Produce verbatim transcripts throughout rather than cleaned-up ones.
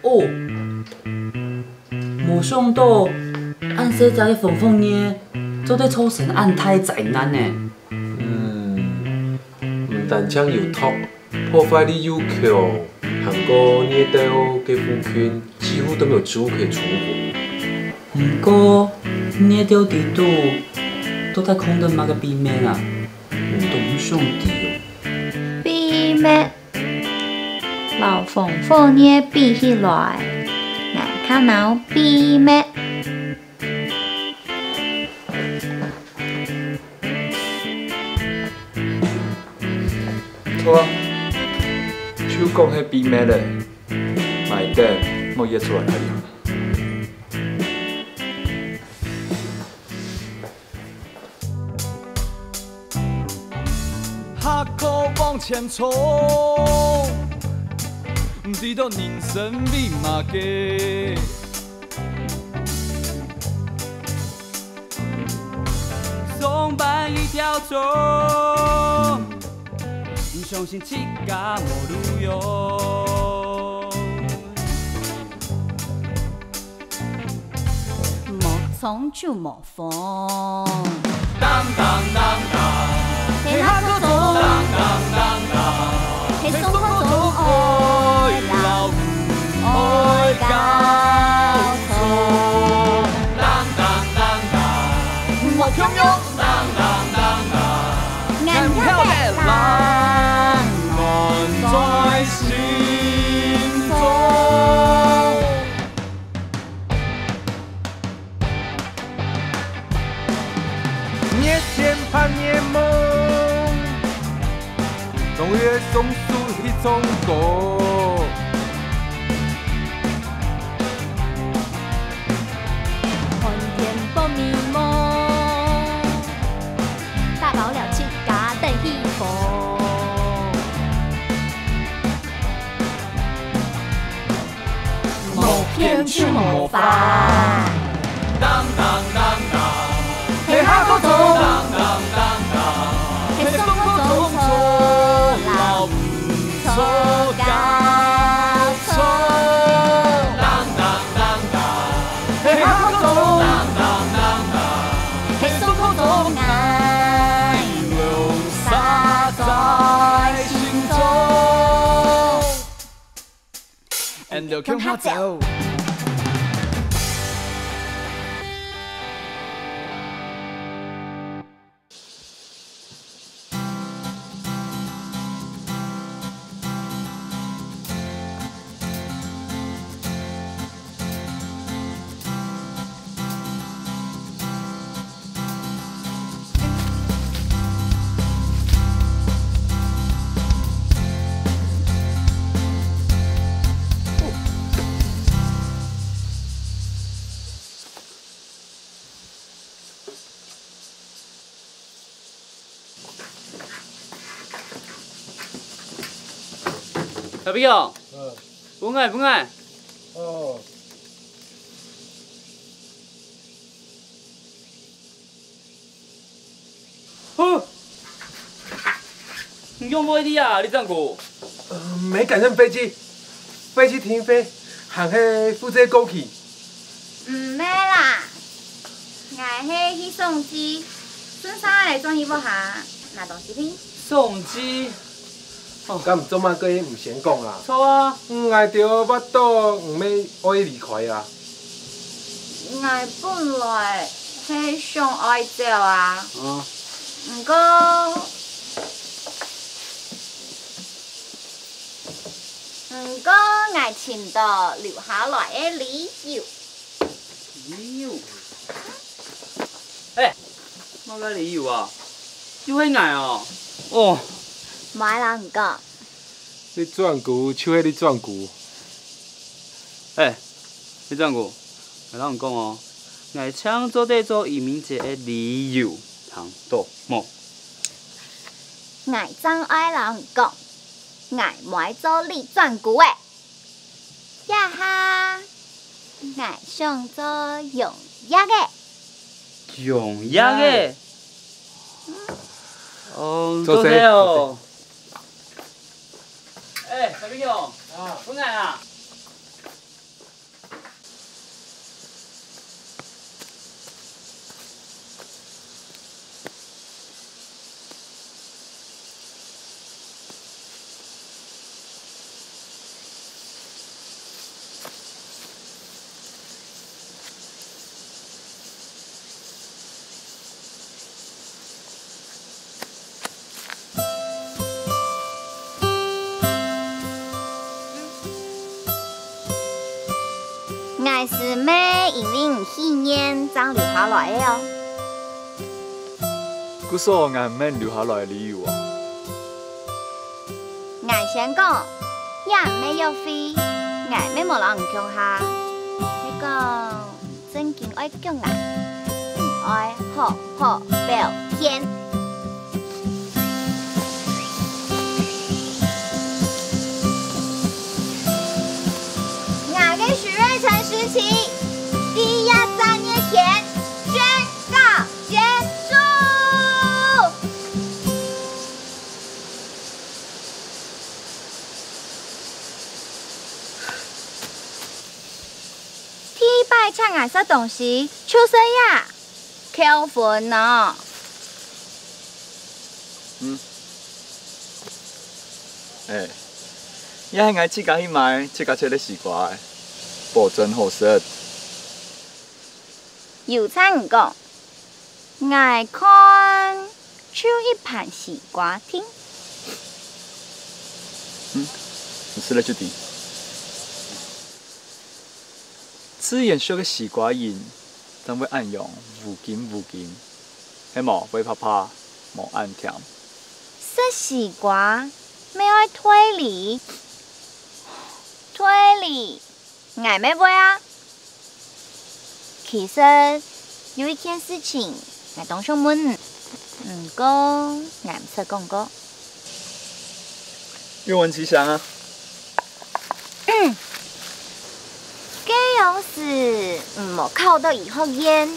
哦，無想到，恁細隻个風火月，做得造成恁大災難呢。嗯，毋單淨有毒，破壞力又強，還過月島个附近幾乎都無豬可以存活。毋過，月島底肚到底囥等麼个秘密啊？都毋想知哦。秘密？ 摎風火月比起來，𠊎較惱秘密。好啊，就講係秘密咧，莫等，莫挖出來啊！ 下課往前衝，毋知道人生為麼个。上班一條蟲，毋相信自家無路用。 無蟲就無風。噹噹噹噹，係下課鐘。噹噹噹噹，係上課鐘。愛老師，愛交通。噹噹噹噹，莫共樣。 噹噹噹噹，𠊎曉得，冷暖在心中。月前盼月夢，終於送出一種歌。 寒天放美夢，打包了自家等起風。無片就無飯。噹噹噹噹，係下課鐘。噹噹噹噹，係上課鐘。錯摎毋著，交錯。 係下課鐘，係上課鐘，𠊎留下在心中。𫣆兜共下走。 小朋友，嗯。分𠊎，分𠊎。哦。哦。你仰會在這啊，李長古？呃，沒趕上飛機，飛機停飛，還係負責過去。毋係啦， 𠊎係去送機，順續來轉去屋下拿東西去。送機？哦。敢做麼个毋先講啊？著啊。𠊎兜挖著你乜愛離開啊？𠊎本來係想愛走啊。哦。毋過，毋過𠊎尋著留下來个理由。 理由？欸，麼个理由啊？又係𠊎哦！哦！莫摎人講。李轉牯就係李轉牯。欸，李轉牯，𠊎摎你講哦，𠊎正做得做移民者个理由，聽著無？𠊎正愛摎你講，𠊎毋愛做李轉牯个。 這下，𠊎想做農業个。農業个？哦，做事，做事哦。做事。哎，小弟兄，啊，分𠊎啊！ 𠊎師妹因為你許願正留下來个哦。故所𠊎毋免留下來个理由啊？𠊎先講，這毋係約會，𠊎乜無摎你共下。係講， 正經愛共下，毋愛好好表現。𠊎个徐瑞成時期，第一隻月錢宣告結束。 第一擺請𠊎食東西，就係這，扣分哦。嗯。哎，這係𠊎自家去買、自家切个西瓜个，保證好食。有讚你講，𠊎看就一盤西瓜定。嗯，你食了就定。 自然熟个西瓜仁，正會恁樣烏金烏金，係無會白白，無恁甜。食西瓜，乜愛推理，推理，𠊎乜會啊。其實有一件事情，𠊎當想問你，毋過𠊎毋識講過。願聞其詳啊。 該央時你無考著醫學院，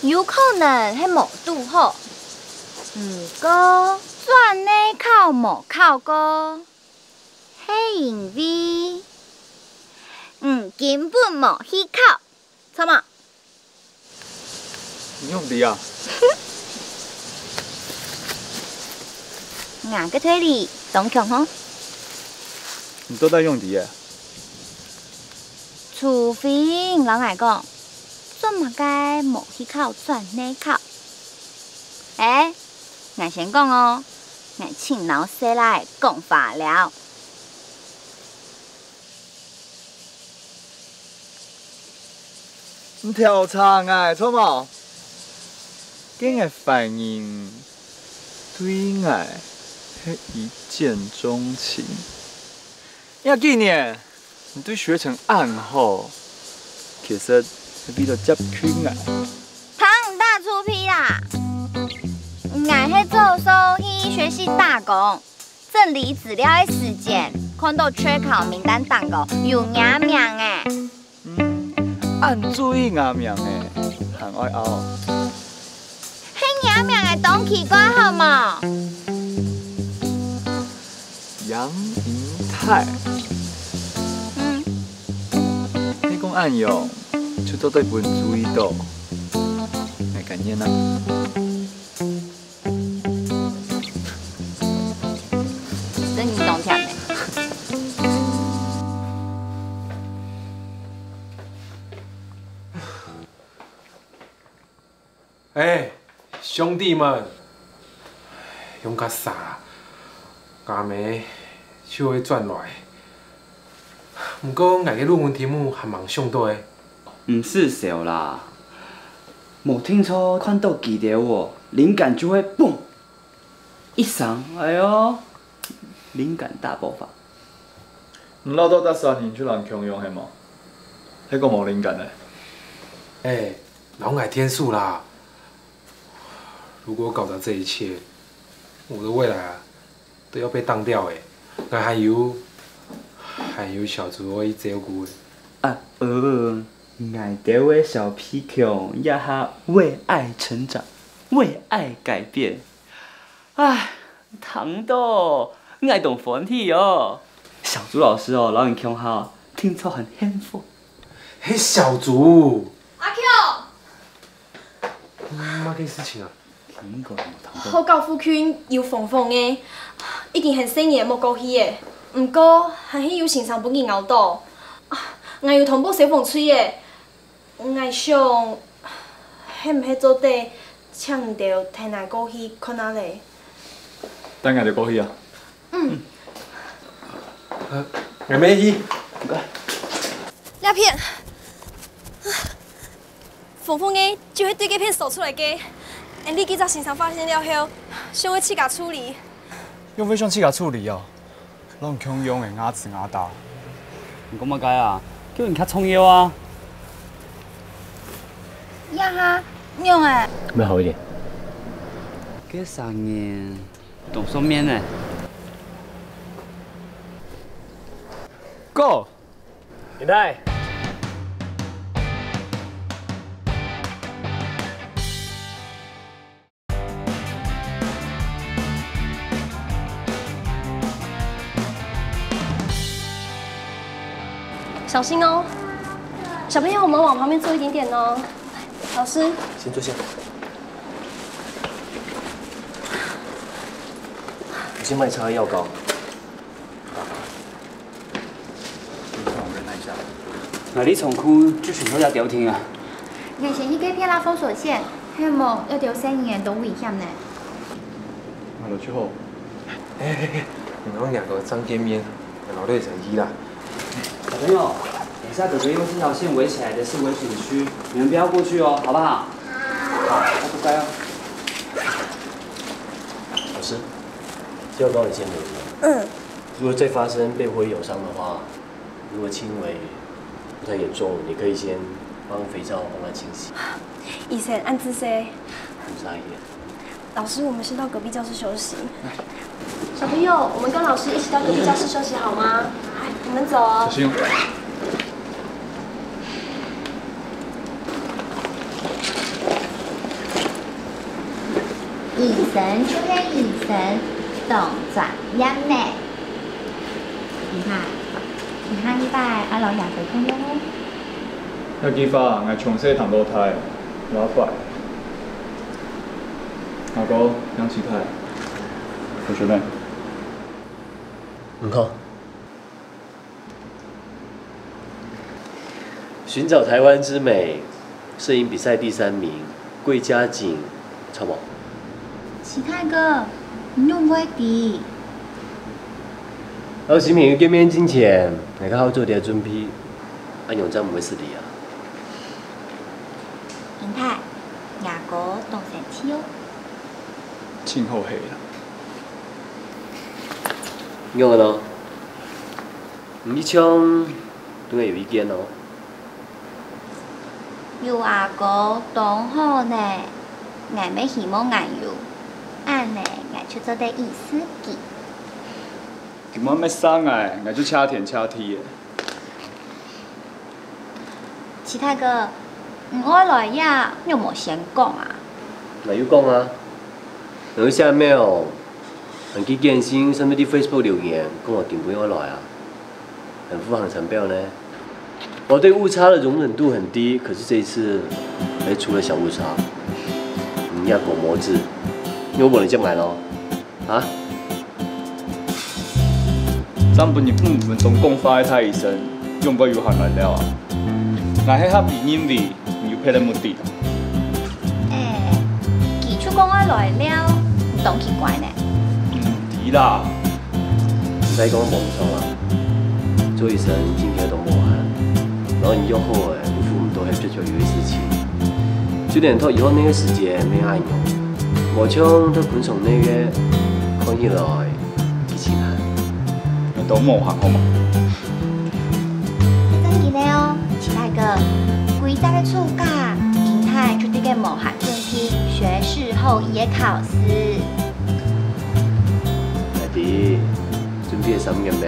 有可能係無堵好。毋過轉內考無考過，係因為你根本無去考，著無？ 你仰知啊？𠊎个推理當強吼。你到底仰知个？除非你摎𠊎講，做麼个無去考轉內考？欸，𠊎先講哦，𠊎盡惱細賴講話了。 你調查𠊎，著無？該𠊎懷疑你對𠊎係一見鍾情。這幾年，你對學成恁好，其實係為了接近𠊎。 聽你打臭屁啦！𠊎係早上去醫學系打工，整理資料个時節，看著缺考名單頂高有若名个。嗯，恁注意吾名个，還愛拗。係若名个當奇怪好無？楊銀泰。嗯。你講恁樣， 就做得分注意著。𠊎甘願啊。真正當甜呢。欸，兄弟們，用較煞，阿姆就會轉來。毋過𠊎个論文題目還吂想著欸。毋使愁啦，無定著看著佢兜哦，靈感就會嘣一聲，哎喲，靈感大爆發。 你恅著逐儕人就摎你共樣係無？係講無靈感呢？欸，摎𠊎𢯭手啦！如果搞砸這一切，我的未來啊，都要被當掉欸！𠊎還有，還有小豬愛照顧欸。啊，呃，𠊎兜个小皮球這下為愛成長，為愛改變。唉， 聽著，𠊎當歡喜哦！小朱老師哦，摎你共下哦，定著很幸福。嘿，小朱，阿Q，麼个事情啊？學校附近有風火个，已經很細義無過去个，毋過還係有先生分佢咬著。啊，𠊎有通報消防隊个。 𠊎想，係毋係做得請你兜跈𠊎過去看下咧？帶𠊎兜過去啊？嗯。呃，𠊎乜去。毋該。這片，風火个就係對該片燒出來个。𫣆俚記者先生發現了後，想愛自家處理。仰會想自家處理啊？ 摎你共樣个牙齒牙打。你講麼个啊？叫你較重要啊！呀哈，仰仔？有沒有好一點？這三年，當上面呢。Go！現在。 小心哦！小朋友，我們往旁邊坐一點點哦。老師，先坐下。我先幫你擦藥膏。 𠊎這倉庫就全部愛丟忒啊！𠊎先去該片拉封鎖線，係無這兜細義仔當危險呢。𠊎來就好。嘿嘿嘿，你們兩個正見面，然後就成一啦。小朋友，等一下哥哥用這條線圍起來的是危險區，你們不要過去哦，好不好？好，那乖乖哦。老師，這條膏你先留著。嗯。如果再發生被火藥燒傷的話， 如果輕微、不太嚴重，你可以先放肥皂幫他清洗。醫生，恁仔細。不是阿姨。老師，我們先到隔壁教室休息。小朋友，我們跟老師一起到隔壁教室休息好嗎？哎，你們走哦。小心哦。 醫生就係醫生，當專業呢。你看，你下禮拜愛摎阿哥共樣哦。這句話，𠊎從細聽到大，老伯。阿哥，楊啟泰。同學們。毋好。 尋找台灣之美，攝影比賽第三名，桂嘉錦，著無？啟泰哥，你仰會知？摎新朋友見面進前，𠊎較好做點準備，恁樣正毋會失禮啊。英泰，若哥當生趣哦。真好客啦。仰仔呢？ 你一向對𠊎有意見哦。有阿哥當好呢，𠊎乜希望𠊎有，恁呢𠊎就做得意思佢。今晡日搣生欸，𠊎就謝天謝地欸。啟泰哥，你愛來呀，你有無先講啊？𠊎有講啊，𠊎有寫mail。 還寄簡訊，甚至在Facebook留言，講𠊎今晡日愛來啊，還附行程表呢。我對誤差的容忍度很低，可是這一次，還出了小誤差。你也講無知，有無人接𠊎咯？啊？正分你五分鐘講話个大醫生，仰會有閒來尞啊？𠊎係合理認為， 你有別个目的啊？欸，佢就講愛來尞，你當奇怪呢。毋知啦。毋使講無錯啊，做醫生真經當無閒，然後你約好欸，你赴毋到係絕對有个事情。就連讀醫學院个時節乜恁樣，無像讀昆蟲院个看起來幾自然。你都無閒好無？ 正經个哦，啟泰哥，歸隻个暑假，英泰就在該無閒準備學士後醫个考試。𠊎知，準備三年咩，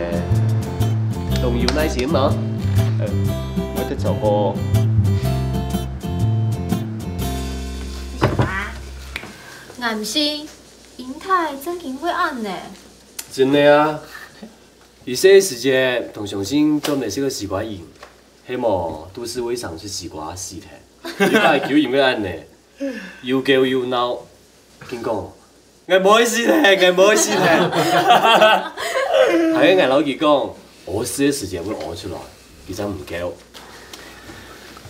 當有耐心哦。呃，𠊎得走哦。啊，𠊎毋信，英泰正經會恁呢。真个啊。佢細个時節，同相信專門食个西瓜仁，係無都係為想食西瓜死忒。一擺佢因為恁呢，又噭又鬧，緊講：「𠊎毋會死忒，𠊎毋會死忒。」還係𠊎摎佢講，屙屎个時節會屙出來，佢正毋噭。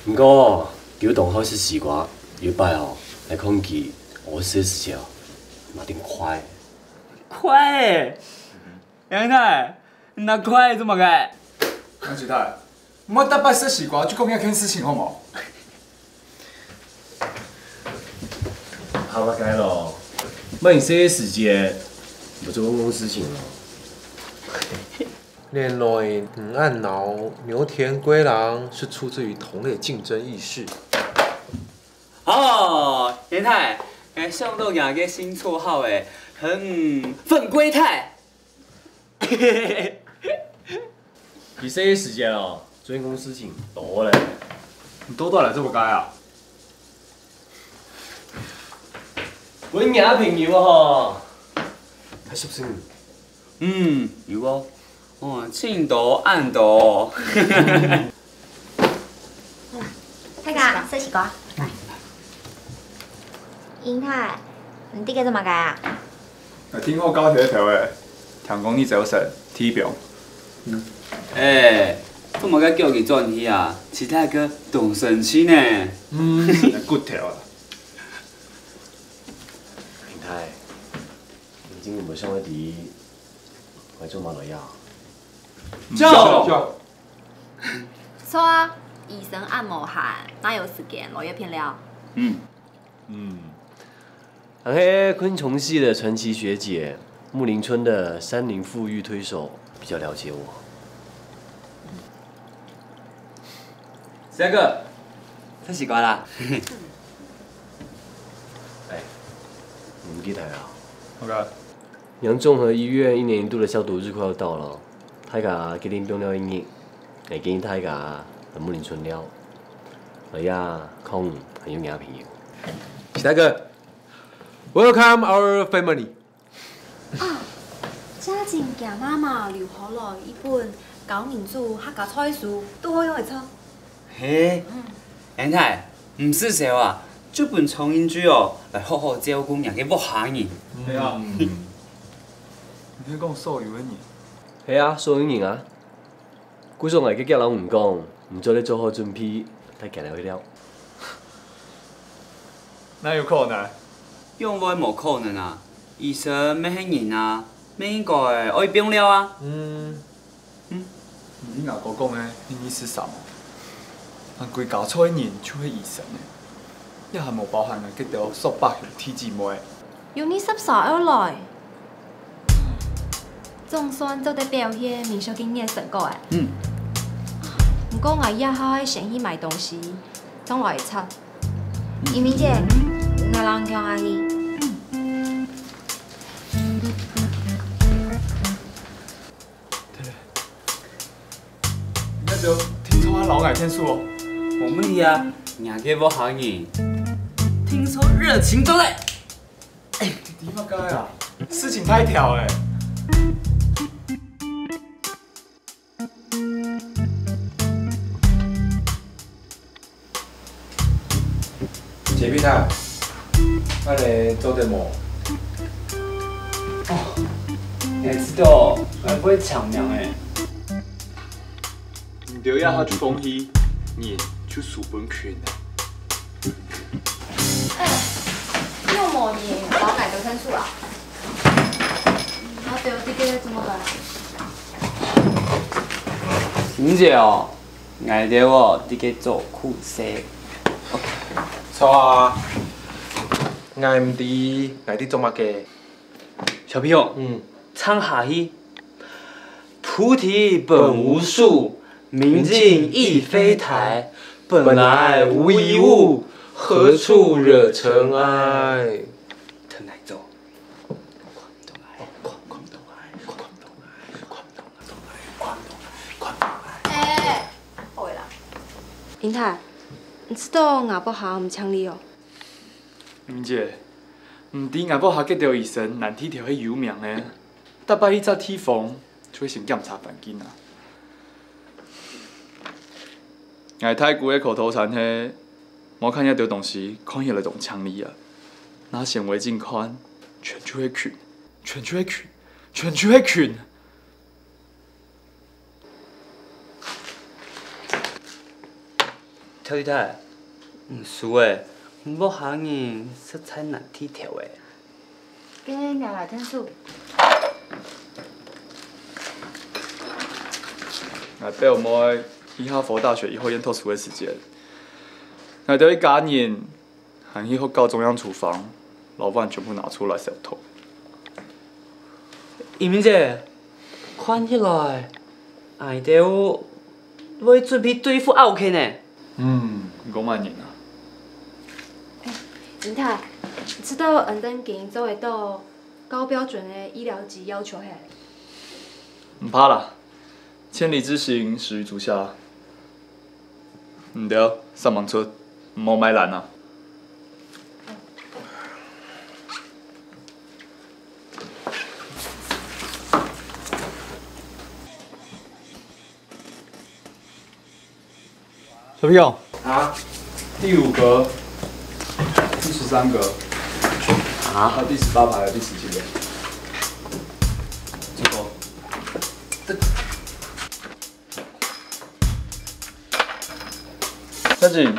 毋過，佢又當好食西瓜，有一擺哦，來看佢屙屎个時節哦，嘛真快。快欸！ 楊太，你那快做麼个？楊啟泰，莫逐擺食西瓜就講這件事情好無？好，該咯，莫你細个時節，毋做公事情咯。原來你恁惱牛田龜郎是出自於同類競爭意識。哦，楊太，𠊎想到若个新綽號欸，很，粉龜太。 佢細个時節哦，做公事情多咧。你多到來做麼个啊？分若朋友吼，還熟識你。嗯，有哦。哦，盡多，恁多。 大家，食西瓜。英太，你在該做麼个啊？𠊎聽好交頭頭欸，聽講你走神，退兵。欸，做麼个叫佢轉去啊？其他个當生趣呢。嗯，骨頭啊。英太，你真个無想愛知𠊎做麼个來啊？走！走！ 著啊，醫生恁無閒，哪有時間來這片尞？嗯。嗯。還係昆蟲系的傳奇學姐，木林村的山林復育推手，比較了解我。帥哥，食西瓜啦。欸，你毋記得啊？OK。 陽綜合醫院一年一度的消毒日快要到了，大家決定放尞一日，也建議大家來木林村尞。來呀，康還有你个朋友。其他个，Welcome our family。啊，家境佢媽媽留下來一本教民族客家菜書，都好用得著。 嘿，英太，毋使愁啊，就分張英珠哦，來好好照顧若个屋下人。係啊。你係講所有个人？係啊，所有人啊。故所𠊎遽遽摎你講，你做得做好準備，大家尞一尞。哪有可能？仰會無可能啊？醫生乜係人啊，乜應該愛放尞啊。嗯。 嗯？你摎𠊎講个，你意思啥無？𠊎歸家族个人就係醫生欸，也還無包含𠊎該兜叔伯兄弟姊妹。有你十三號來，總算做得表現民宿个熱成果欸。嗯。毋過𠊎這下愛先去買東西，正來插。怡明姐，𠊎摎你共下去。 你這兜定著愛摎𠊎𢯭手哦。無問題啊，若个屋下人定著熱情到來。你知麼个啊？事情大條欸！ Jepita，恁呢做得無？哦，你知道，𠊎會請命欸。你兜這下就放棄，人就輸分群啊。欸，又無人摎𠊎兜𢯭手啊？𠊎兜在該做麼个？你姐哦， 𠊎兜哦，在該做苦事。著啊，𠊎毋知𠊎在做麼个。小朋友，嗯。唱下去。菩提本無樹，明鏡亦非台，本來無一物，何處惹塵埃？跈𠊎做。 欸，好啦。英太，你知道𠊎屋下毋淨俐哦？明姐，毋知𠊎屋下該兜醫生哪地頭係有名个，逐擺去隻地方，就會先檢查環境啊。𠊎大姑个口頭禪係，莫看這兜東西看起來當淨俐啊，拿顯微鏡看，全就係菌，全就係菌，全就係菌。 太太，毋使欸，屋下人實在難剃頭欸。該𠊎來𢯭手。𠊎表妹去哈佛大學醫學院讀書个時節，𠊎兜一家人 還去學校中央廚房，摎碗全部拿出來消毒。一鳴姐，看起來，𠊎兜會準備對付奧客呢。嗯，你講麼人啊？林太，你知道恁樣經營做得到高標準个醫療級要求係？毋怕啦，千里之行，始於足下。 你兜煞猛出，毋好賣懶啊！小朋友，啊，第五格，第十三格，啊，還有第十八排，還有第十七个，最後。 小姐，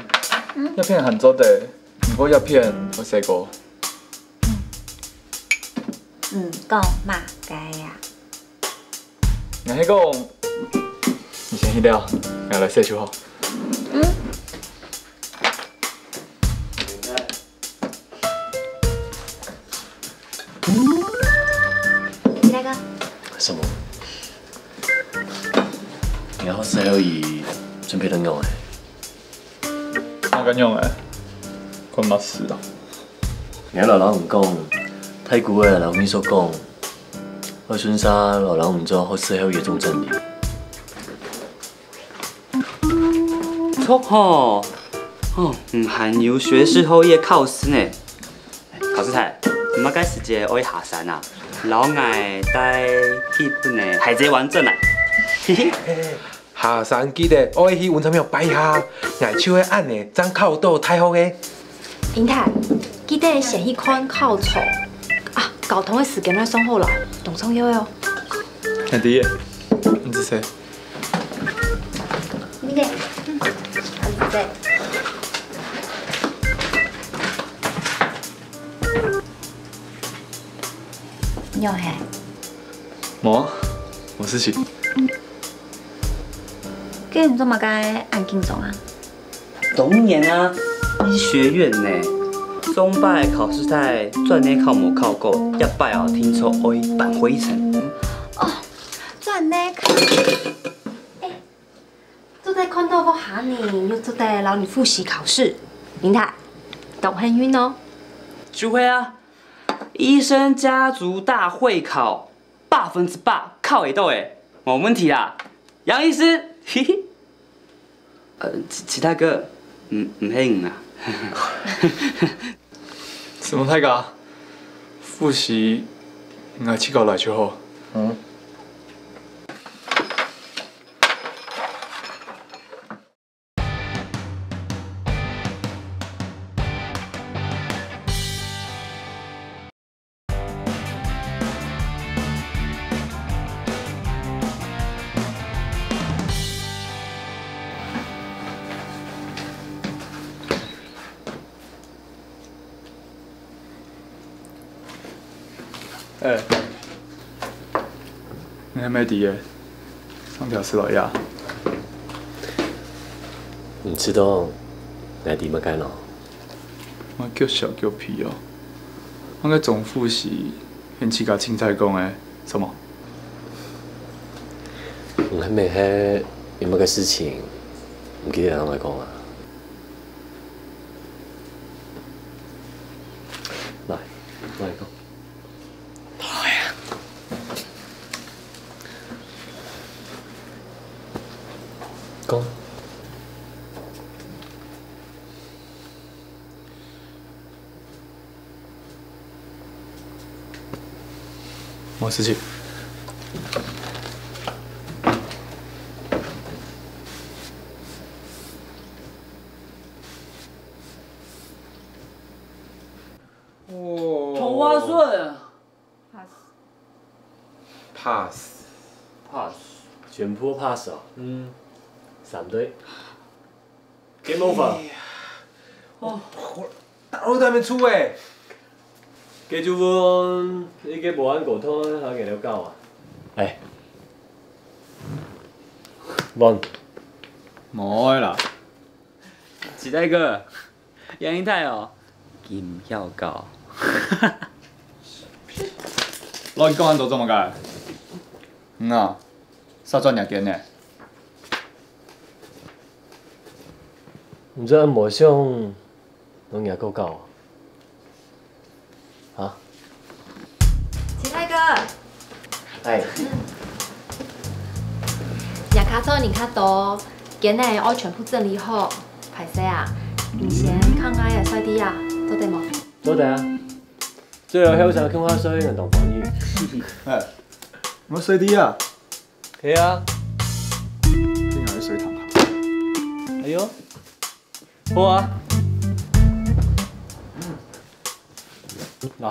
這片還做得，毋過這片愛洗過。嗯，講麼个啊？𠊎係講，你先去尞，𠊎來洗就好。嗯。 你那個？什麼？你好，細後姨準備等用欸。那个用欸，關麼事啊？你老老講，太古个老秘書講，我順續老老你做好細後姨个總經理。 著吼，哦，你還有學士後个考試呢。考試太，你麼个時節愛下山啊？摎𠊎帶去分个海賊王轉來。嘿嘿。下山記得愛去溫泉廟拜下，𠊎就係恁呢正考到大學个。英泰，記得先去看考場啊，交通个時間愛算好來，當重要个哦。兄弟，你係誰？ 你个，嗯，很棒。你好嘿。無，無事情。該你做麼个恁緊張啊？當然啊，醫學院呢，上擺考試太轉呢考無考過，這擺哦，聽說愛搬會議室。哦，轉呢考。欸， 做得看到屋下人，又做得摎你複習考試，林太，當幸運哦。就係啊，醫生家族大會考，百分之百考會到欸，無問題啦，楊醫師，嘿嘿。呃，其，其他个，毋，毋係你啊。 什麼太高？複習，𠊎自家來就好。嗯。 欸，你還毋知欸，上條係來呀？你知道𠊎知麼个喏？𠊎腳小腳皮哦，𠊎个總複習，你自家清采講个，什麼？你還毋係有麼个事情，毋記得摎𠊎講啊？ 來，來講。來啊。講。無事情。pass。全部pass哦。嗯。三對。Game over。哎呀，哦，打到他们出哎。該就問一个無恁溝通，還愛搞啊？哎，問。無个啦。時代哥， 贏一台哦，金票高。老弟講恁多做麼个？嗯啊，煞轉若間呢？毋知恁無想，攏贏過高。 啊？齊大哥，哎，若卡座人較多，間仔愛全部整理好，歹勢啊！你先看𠊎个睡袋啊，做得無？做得啊，最好後生看下睡，人當歡喜。哎，𠊎睡袋啊？係啊。今日去睡堂下。哎喲， 好啊。來。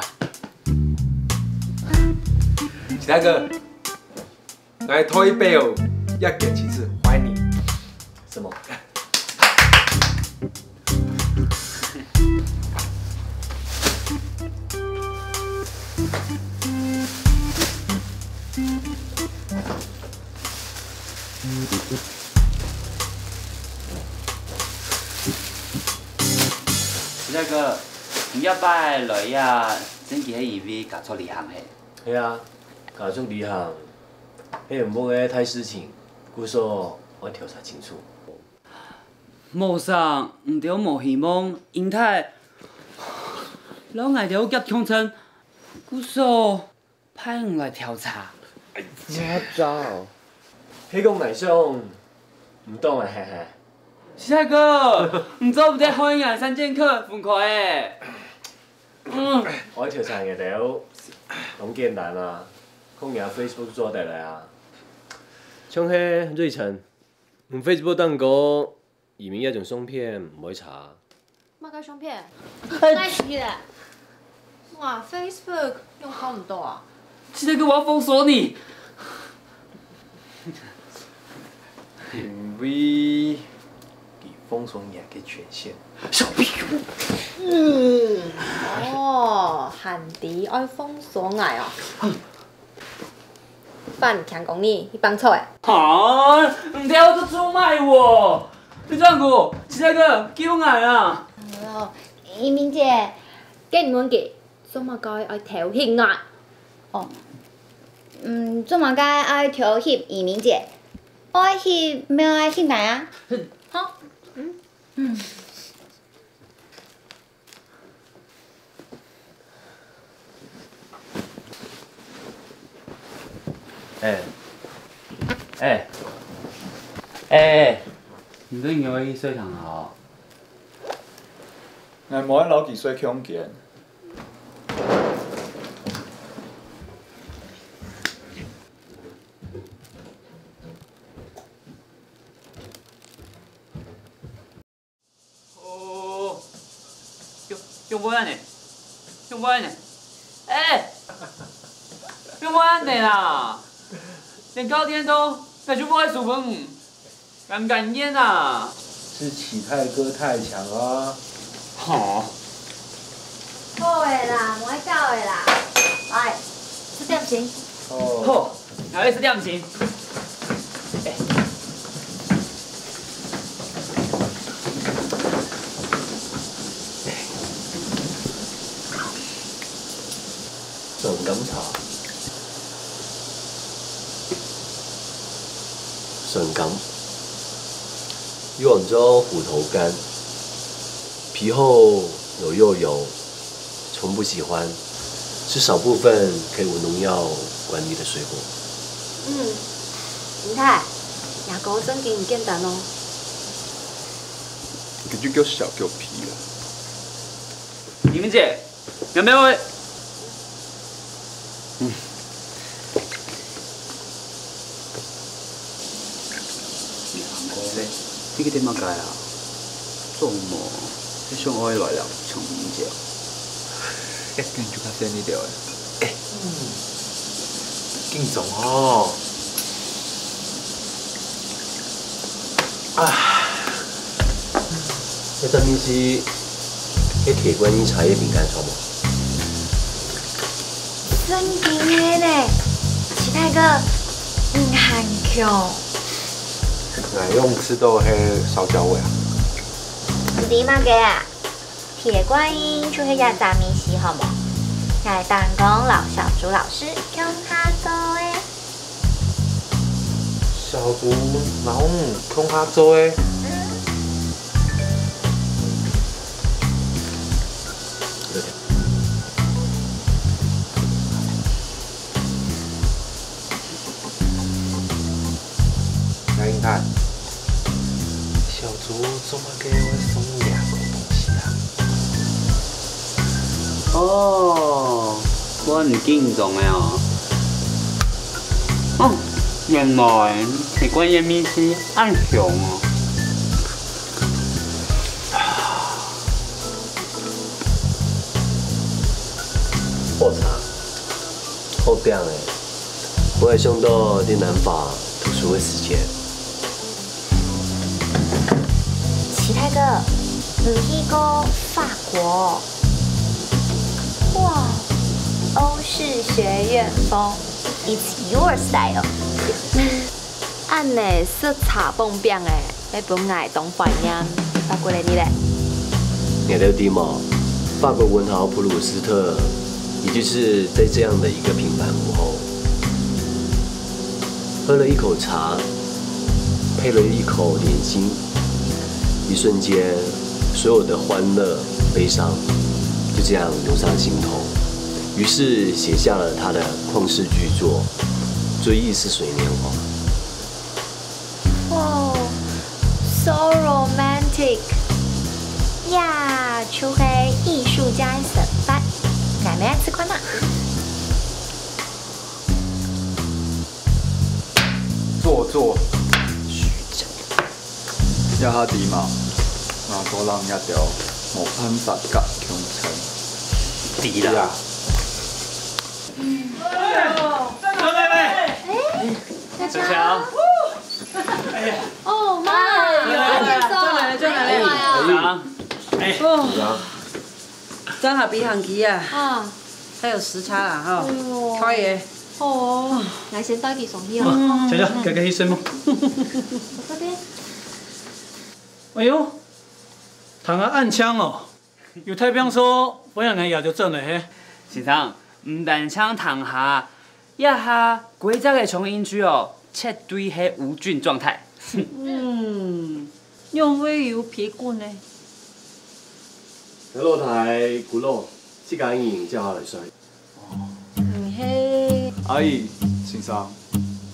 齊大哥，𠊎代表一間親子歡迎你。什麼？齊大哥，你這擺來呀，真經係因為家族旅行係？係啊，家族旅行係屋个大事情，故所愛調查清楚。無啥，你兜無希望，英太，摎𠊎兜結共陣，故所 派你來調查。哪招？係講𠊎想，毋當啊，嘿嘿。齊大哥，你做毋得害𠊎三劍客分開欸。嗯。愛調查你兜，當簡單啊，看你个Facebook做得了啊。像係瑞辰，你Facebook當高， 移民這種相片毋會差。麼个相片？哎，該死咧！哇，Facebook用看毋到啊！齊大哥，𠊎愛封鎖你！因為佢封鎖你个權限。小屁股！嗯，哦，還知愛封鎖𠊎哦。 反強講你，你放錯欸。哈，你兜做做麼个喔？你轉過，齊大哥，救𠊎啊！哦，怡明姐，該你問佢，做麼个愛偷翕𠊎？哦，嗯，做麼个愛偷翕怡明姐？愛翕，無愛翕𠊎啊？好，嗯，嗯。 哎，哎，哎，你兜愛去睡堂啊？𠊎無愛摎佢睡共間。 哦，仰，仰會恁呢？仰會恁呢？哎，仰會恁呢啦？連教練都，該就毋會輸分你，敢毋甘願啊？是齊大哥太強啊。吼。好个啦，莫搞个啦，來，食點心。哦。好。 𠊎愛食點心。酸柑茶，酸柑，又安做虎頭柑，皮厚又幼幼， 蟲不喜歡，是少部分可以無農藥管理的水果。嗯，林太，若哥真經毋簡單哦。佢就叫小狗皮啦。怡明姐，有沒有？嗯。 你个點麼个啊？做麼个？你想愛來了，搶物件。哎，跟你去看電影了。哎，緊張哦。啊，該隻物事，該鐵觀音茶葉餅乾著無？真經个呢，齊大哥，你還強。𠊎仰知著係燒焦个啊？毋知麼个啊？鐵觀音就係這隻物事好無？𠊎當光摎小豬老師共下做个。 小豬摎你共下做个。來，你看，小豬做麼个會送你這个東西啊？哦， 分你敬重个哦。哦，原來鐵觀音个味緒恁香哦。好茶，好餅仔，𠊎想著在南法讀書个時節。齊大哥，你去過法國？ 哇，歐式學院風，it's your style。恁呢食茶傍餅仔，會分𠊎當懷念法國个你咧。你兜知無？法國文豪普魯斯特，也就是在這樣的一個平凡午後，喝了一口茶，配了一口點心，一瞬間，所有的歡樂、悲傷就這樣湧上心頭，於是寫下了他的曠世巨作《追憶似水年華》。哇，so romantic！呀，就係藝術家个生活，𠊎乜愛試看啊！ 做作，虛假。這下知無？𠊎哥人這兜無辦法甲共存。知啦。張妹妹，大家好。哦，媽，有人來了，有人來了。啊，哦，張海比行機啊。啊。 還有時差啦，吼。哎喲。可以。哦，來先帶佢上去哦。嗯。姐姐，該該去睡目。這邊。哎喲，聽啊恁嗆哦，有大病說，不然𠊎爺就轉來嘿。先生，毋單淨聽下，這下規隻个長影區哦，絕對係無菌狀態。嗯，仰會有病菌呢？ 老弟，古老，自家人正好來睡。毋係。阿姨，先生，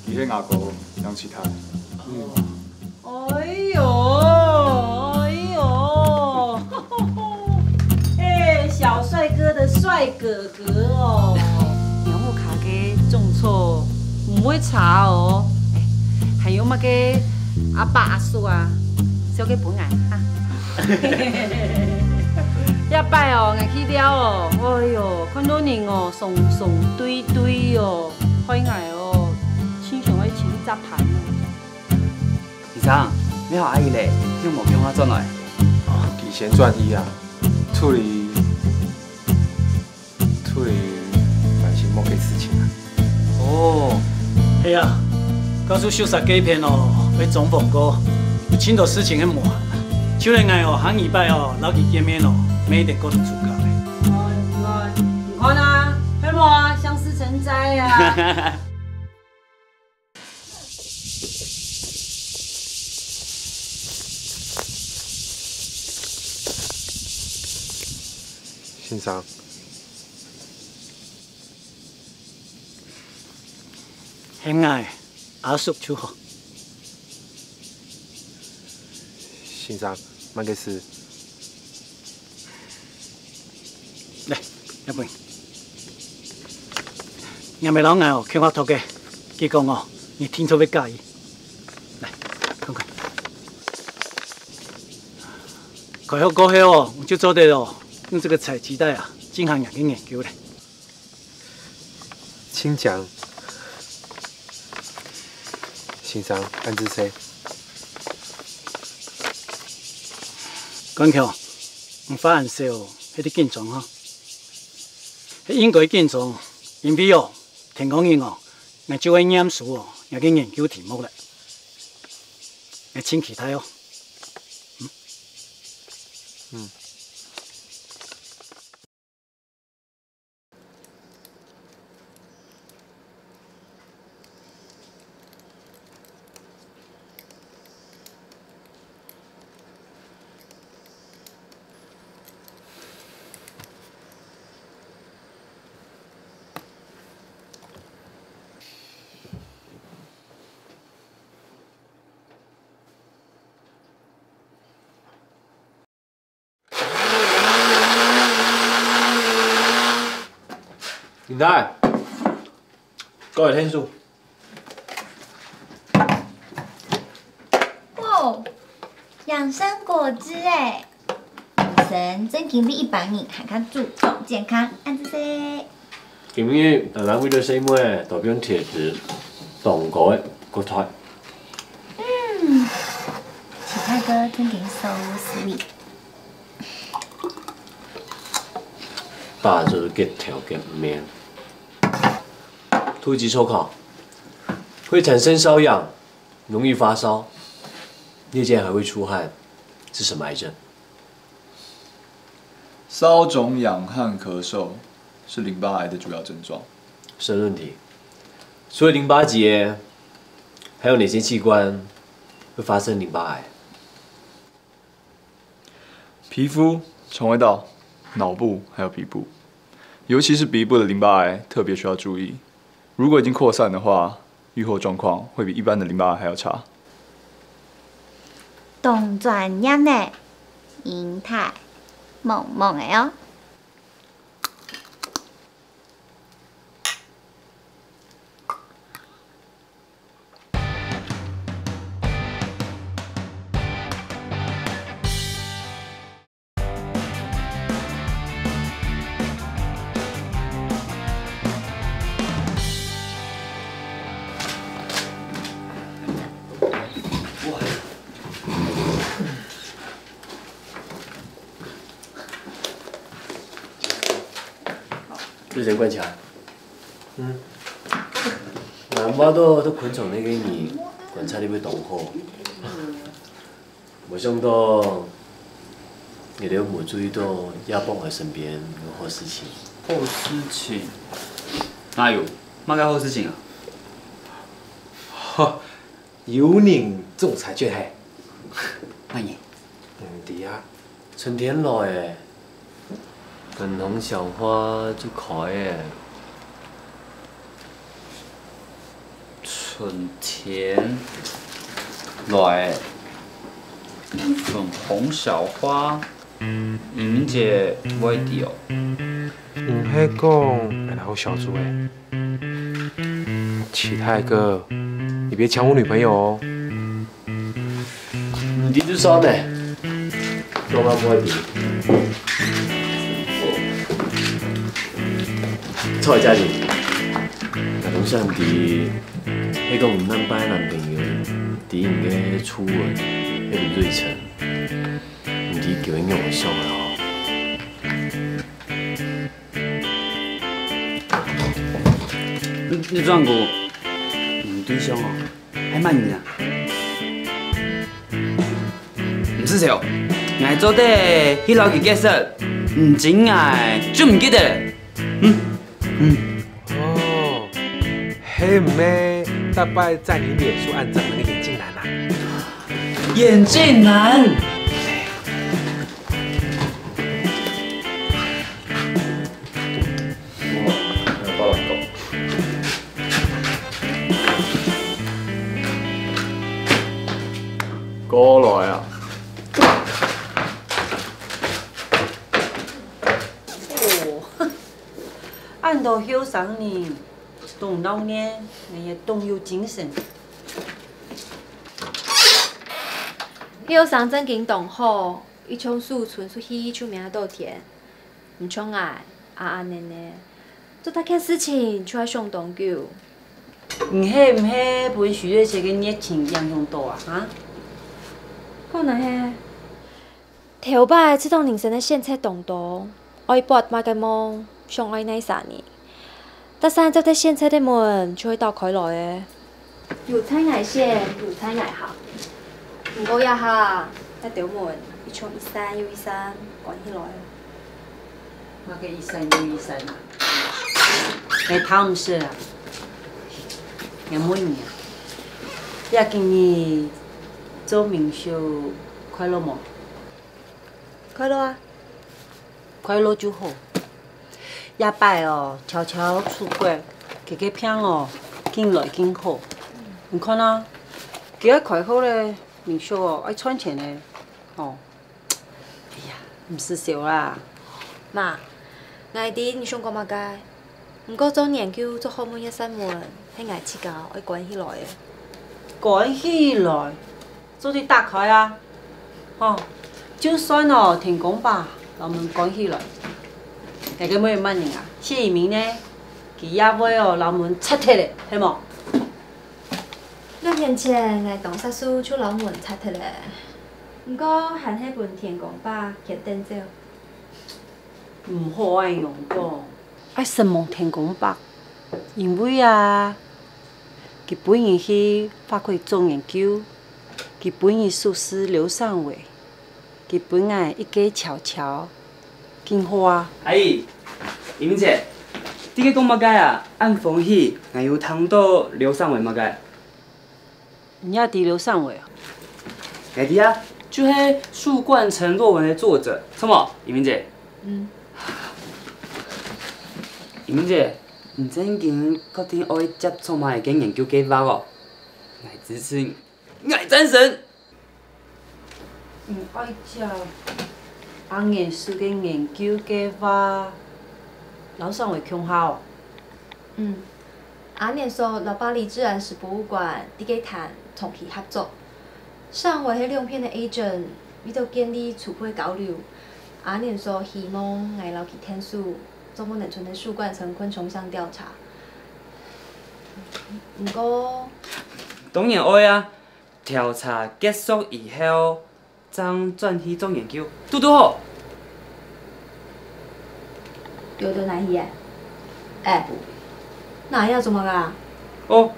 佢係吾哥楊啟泰。哎喲，哎喲，哎，小帥哥的帥哥哥哦。你屋下个種草毋會差哦。哎，還有麼个阿伯阿叔啊，紹介分𠊎哈。 這擺哦，𠊎去尞哦，哎喲，看到人哦，嗖嗖堆堆哦，害𠊎哦，盡想愛尋一隻伴哦。先生，你好阿姨咧，仰無共下轉來？哦，佢先轉去啊，厝裡，厝裡擔心麼个事情啊？哦，係啊，教授休息該片哦，愛裝潢過，有盡多事情愛忙。 就連𠊎哦，下禮拜哦，摎佢見面哦，乜一定過度出家个。哦，你看，你看啊，係無啊，相思成災啊！先生， 喊𠊎阿叔就好。先生，麼个事？來，這分你。若姆摎𠊎哦，共下讀个，佢講哦，你定著會佮意。來，看看。開學過後哦，𠊎就做得哦，用這個採集袋啊，進行𠊎个研究咧。 請講。先生，恁仔細。冠強，你發恁愁係在緊張哈？係應該緊張，因為哦，天光日哦，𠊎就愛驗收哦，你个研究題目了。𠊎盡期待哦。嗯。嗯。 林太，過來𢯭手。哦，養生果汁欸，女生正經比一般人還較注重健康，恁仔細。今日，呃，為了細妹，特別用鐵質，當高个國菜。嗯，齊大哥正經so sweet。 爸就是結頭結面。突擊抽考，會產生瘙癢，容易發燒，夜間還會出汗，是什麼癌症？瘙、腫、癢、汗、咳嗽是淋巴癌的主要症狀。申論題，除了淋巴結，還有哪些器官會發生淋巴癌？ 皮膚、腸胃道、腦部還有鼻部，尤其是鼻部的淋巴癌特別需要注意。如果已經擴散的話，預後狀況會比一般的淋巴癌還要差。當專業呢，英台，猛猛个哦。這先關起來。嗯。𠊎毋知道在昆蟲該个人觀察力會當好。無想到，你兜無注意到葉伯來身邊有好事情。好事情？哪有？麼个好事情啊？哈， 有人中彩券嘿。麼人？嗯，對啊，春天來欸，粉紅小花就開欸。春天來欸，粉紅小花，明明姐會知哦。 毋係講𠊎哪有小豬欸。齊大哥，你別搶我女朋友哦。你知就算了，做麼个毋會知？坐在這裡，𠊎都想知，係講你男朋友知你个初吻，係毋係瑞辰？你知佢會仰般想个哦？ 你，你轉過，嗯，對象哦，係麼人啊？毋使愁，𠊎做得去摎佢結識，毋真𠊎就毋記得了。嗯，嗯。哦，係毋係逐擺在你臉書按讚个那個眼鏡男啊？眼鏡男。 過來啊！哦，恁多後生人，當鬧熱，𠊎也當有精神。後生正經當好，一衝手伸出去就摸著天。 毋像𠊎，阿阿奶奶，做大件事情就愛想當久。你係毋係分徐月雪个熱情影響到啊？哈？可能係。頭擺知道人生个選擇當多，愛發麼个夢，想愛哪儕呢？搭跈接得選擇个門就會打開來个。有在𠊎選，有在𠊎行。毋過這下，該兜門一像一扇又一扇關起來。麼个一扇又一扇啊？𠊎聽毋識啊！𠊎問你啊，這幾日做民宿快樂無？ 快樂啊！快樂就好。這擺哦，悄悄出國，佢个病哦，緊來緊好。你看啊，佢愛開好咧，民宿哦，愛賺錢咧，哦。哎呀，毋使愁啦。媽，𠊎知你想講麼个，毋過做研究、做學問這扇門，係𠊎自家愛關起來个。關起來？ 做得打開啊！吼，就算哦，天公伯摎門關起來，𠊎个妹妹人啊，細義明呢，佢也會哦摎門拆忒咧，係無？六年前，𠊎當煞手就摎門拆忒咧，毋過還係分天公伯牽等走。 毋好恁樣講，愛承蒙天公伯，因為啊，佢分你去法國做研究，佢分你熟識劉尚偉，佢分𠊎一个巧巧，真好啊！阿姨，怡明姐，你在該講麼个啊？恁歡喜，𠊎有聽著劉尚偉麼个？ 你也知劉尚偉啊？𠊎知啊，就係樹冠層論文个作者，著無，怡明姐？嗯。怡明姐，你正經確定愛接觸麼个研究計畫哦？𠊎支持你，𠊎贊成。你愛接阿年叔个研究計畫，摎尚偉共下哦？ 嗯，阿年叔摎巴黎自然史博物館在該談長期合作。尚偉係兩片个agent，為著建立初步个交流，阿年叔希望𠊎摎佢𢯭手，做麼个能從該樹冠層昆蟲上調查。毋過，當然愛啊！調查結束以後， 正轉去做研究，堵堵好。有得哪去啊？哎，哪呀做麼个啊？哦，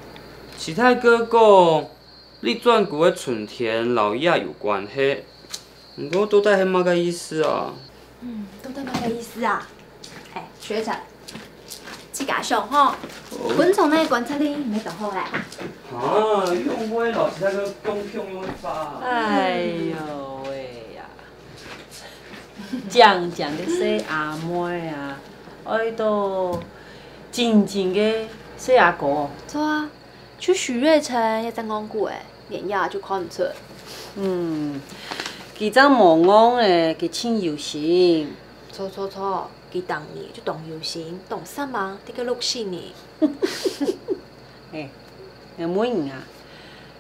徐大哥講，立轉股个春天摎這有關係，毋過到底係麼个意思啊？嗯，到底麼个意思啊？哎，學長， 自家想吼，昆蟲个觀察力毋係當好咧。啊，仰會摎其他个共共樣个吧？哎喲喂呀！靚靚个細阿妹啊，愛到精精个細阿哥。著啊，就徐瑞成也正戇牯欸，連這就看毋出。嗯，佢正無戇咧，佢盡有心。著著著， 佢當然就當有心，當煞猛，在該錄信呢。哎，𠊎問你啊，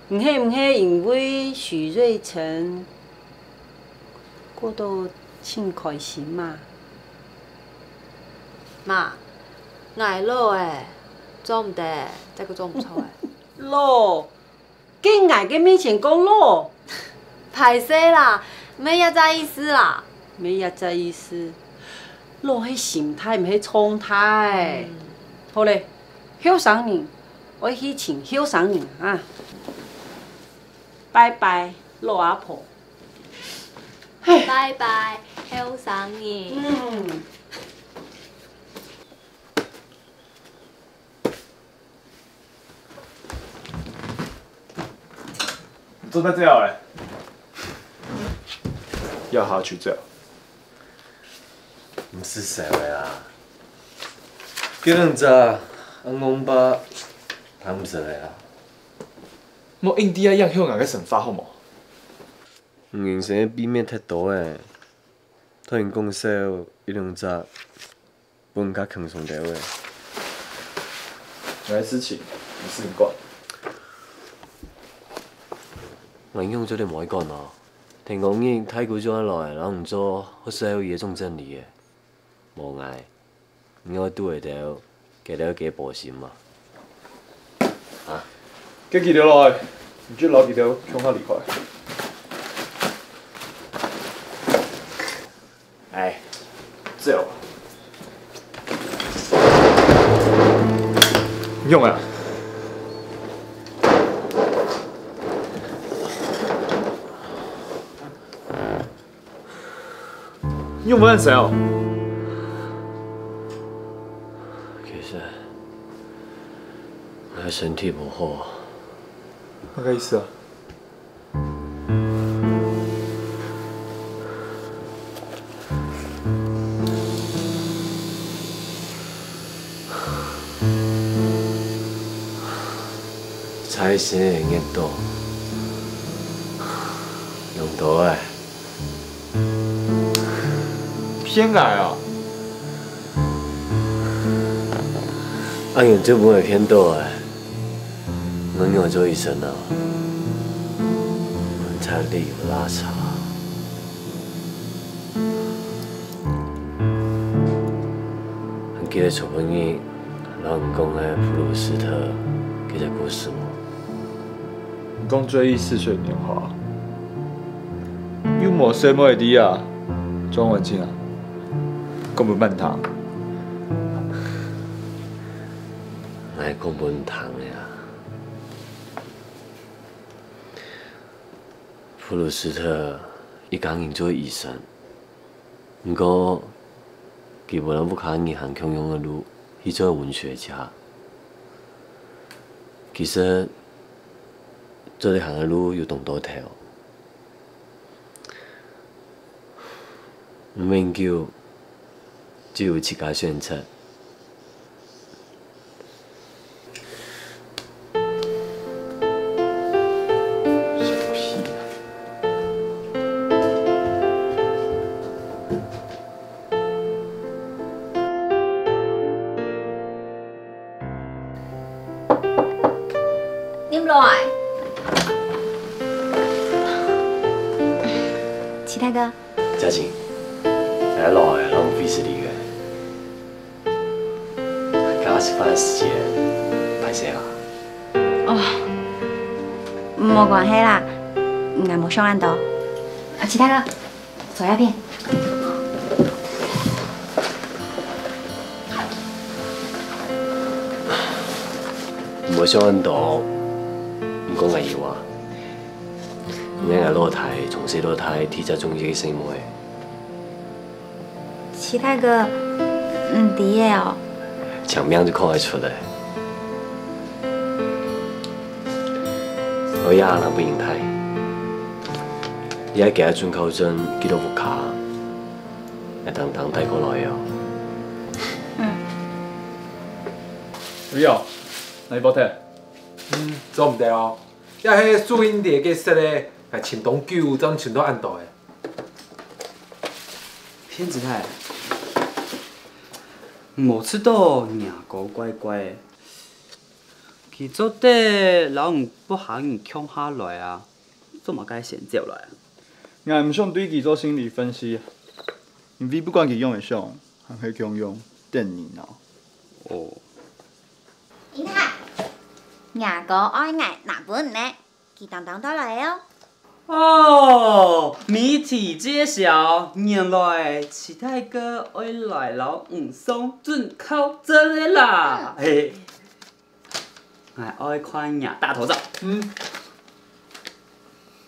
你係毋係因為徐瑞成過到盡開心嘛？媽，𠊎老欸，做毋得，再過做毋著欸。老？ 在𠊎个面前講老？歹勢啦，毋係這隻意思啦。毋係這隻意思，老係心態，毋係狀態。嗯。好咧，後生人，愛去尋後生人啊。拜拜，老阿婆。拜拜，後生人。嗯。 你做得走欸？要下去走。毋使愁个啊，這兩隻阿公伯，聽毋識个啊。莫硬在這影響𠊎个生活好無？你人生个秘密忒多欸，同人講笑一兩隻， 分較輕鬆兜仔。𠊎个事情，毋使你管。𠊎仰做得無愛管啊？聽講你大姑就愛來摎你做學術會議个總經理欸。無𠊎，你愛堵會著佢兜个波心嘛？啊？該佢兜來，你就摎佢兜共下離開。哎，走。用啊。用不烂谁哦？其实我身体不好。那个意思啊？ 在身个热度，用到个。騙𠊎哦！恁樣就毋會騙到个。 𠊎仰做醫生啊？觀察力有落差。還記得昨晡日摎你講个普魯斯特該隻故事無？你講追憶似水年華，又無細妹仔啊，莊文靜啊，講分你聽。𠊎講分你聽个啊。 普魯斯特一家人做醫生，毋過佢無摎屋下人行共樣个路，去做文學家。其實做得行个路有當多條，毋免救，只有自家選擇。 入來。齊大哥。嘉晴，來來，讓我費事理个。 剛剛食飯个時間，歹勢啊。哦，無關係啦，𠊎無想恁多。啊，齊大哥，坐這片。無想恁多，毋過𠊎有啊。你看𠊎老弟，從細到大，第一隻中意个細妹。 齊大哥，你知个哦。像名就看得出來。我也人不認態，你愛記得準考證寄到屋下，愛當當帶過來哦。嗯。喂哦，哪位報道？嗯，做毋得哦。這係收銀台个設个，還尋當久，正尋到恁多个。 騙子太，無試著若哥怪怪，佢做得摎你屋下人共下來啊，做麼个先走來啊？𠊎毋想對佢做心理分析，因為不管佢仰仔想，還係共樣等你惱。哦。英泰，若哥愛𠊎拿分你呢。 佢當當帶來个哦。哦，謎題揭曉，原來齊大哥愛來摎你上準考證个啦！嘿，𠊎愛看若大頭照。嗯，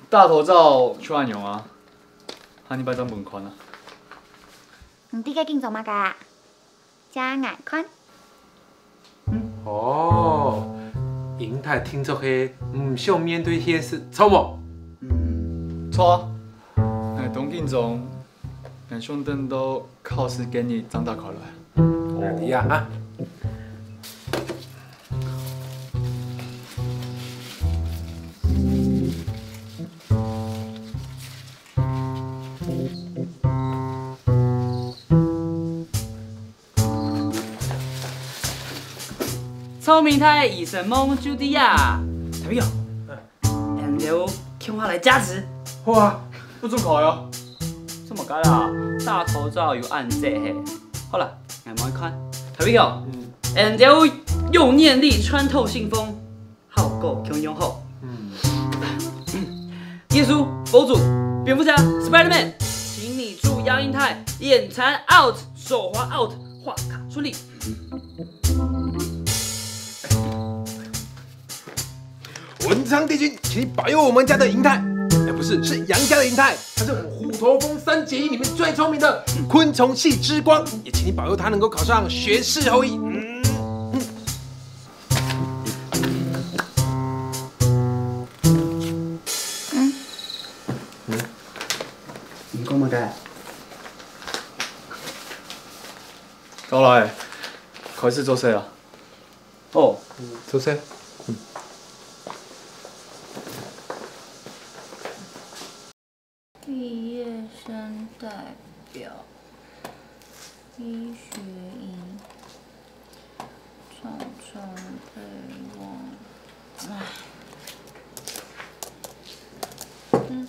大頭照就恁樣啊，下禮拜正分你看啊。你在該緊做麼个啊？ 借𠊎看。哦，英泰定著係毋想面對現實，著無？嗯，著啊。𠊎當緊張，𠊎想等到考試該日正打開來。哦，你啊，哈。 聰明太醫生夢就在啊！大朋友，𠊎兜共下來加持。好啊，不准考喲。做麼个啦？大頭照有恁濟嘿。好啦，𠊎望看。大朋友，嗯，𠊎兜用念力穿透信封。 效果共樣好。嗯。耶穌、佛祖、蝙蝠俠、Spider-Man，請你注意楊英台，眼馋 out，手滑 out，畫卡處理。文昌帝君，請你保佑我們家的英台，哎，不是，是楊家的英台，他是我們虎頭蜂三結義裡面最聰明的昆蟲系之光，也請你保佑他能夠考上學士後裔。嗯。 你講麼个？到來，開始做事啊。哦，做事。畢業生代表，醫學營，重重備忘。唉。嗯。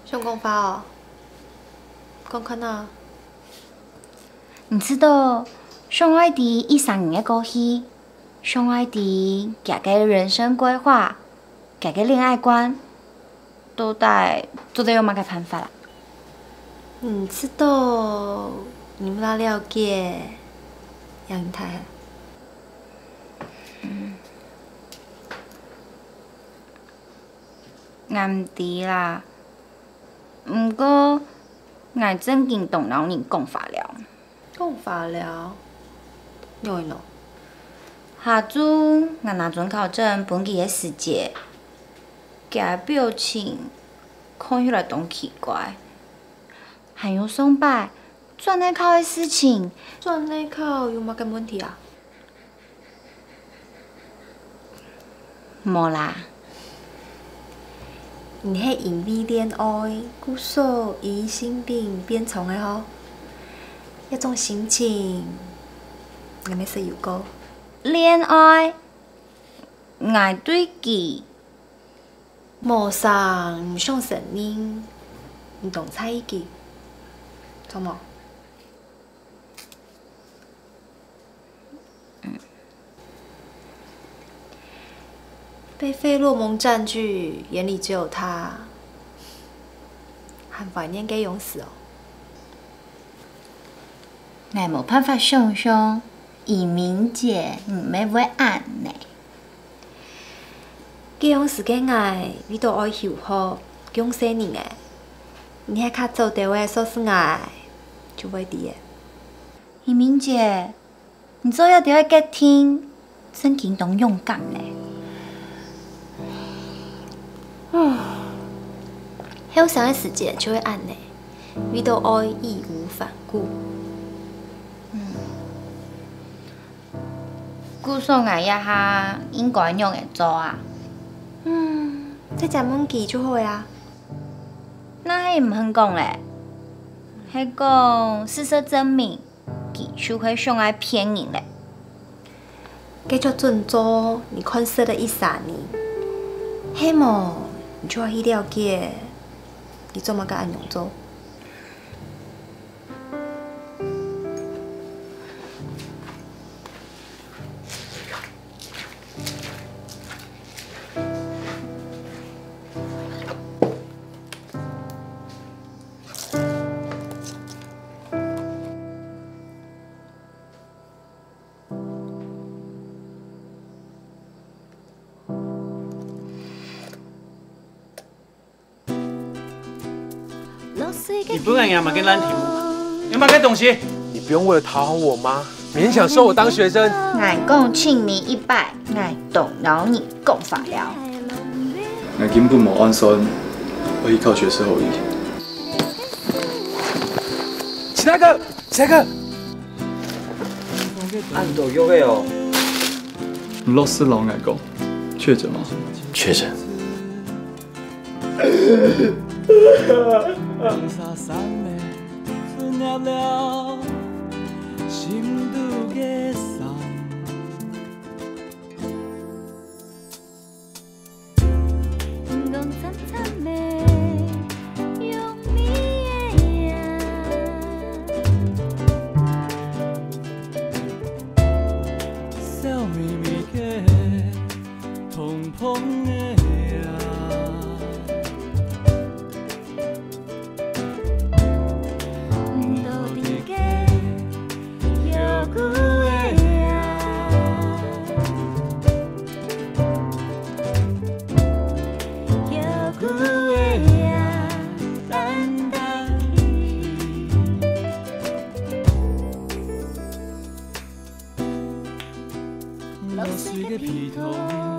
想講話哦？講看啊。你知道，想愛知一儕人个過去，想愛知佢个人生規劃，佢个戀愛觀，到底做得用麼个辦法啊？你知道，你毋大了解楊太。嗯。 𠊎毋知啦，毋過𠊎正經當惱人講話了。講話了？仰仔呢？下晝𠊎拿准考卷分佢个時節，佢个表情看起來當奇怪，還有上擺轉內考个事情。轉內考有麼个問題啊？ 無啦。你係因為戀愛，故所疑心病變重个吼？這種心情，𠊎乜識有過。戀愛，𠊎對佢無啥毋想承認，你當在意佢，著無？ 被費洛蒙佔據，眼裡只有他，還懷念該央時哦。𠊎無辦法想像，怡明姐你乜會恁呢。 該央時个𠊎為著愛求學，降細人仔，你係較早兜仔說係𠊎，就會知仔。怡明姐，你做這兜个決定，正經當勇敢呢。後生个時節就會恁呢，為著愛義無反顧。嗯。 故所𠊎這下應該仰仔做啊？嗯，直接問佢就好啊。若係毋肯講咧，係講事實證明，佢就係想愛騙人咧。該就準做你看識个一儕人，係無你就愛去了解，佢做麼个恁樣做。 你分𠊎麼个爛題目？有麼个東西？你不用為了討好我媽，勉強收我當學生。𠊎講請你一擺，𠊎當惱你講話了。𠊎根本無打算愛去考學士後醫。其他个，其他个。恁多藥个哦。你老實摎𠊎講，確診嗎？確診。 講慘慘个，用命个呀。个皮头。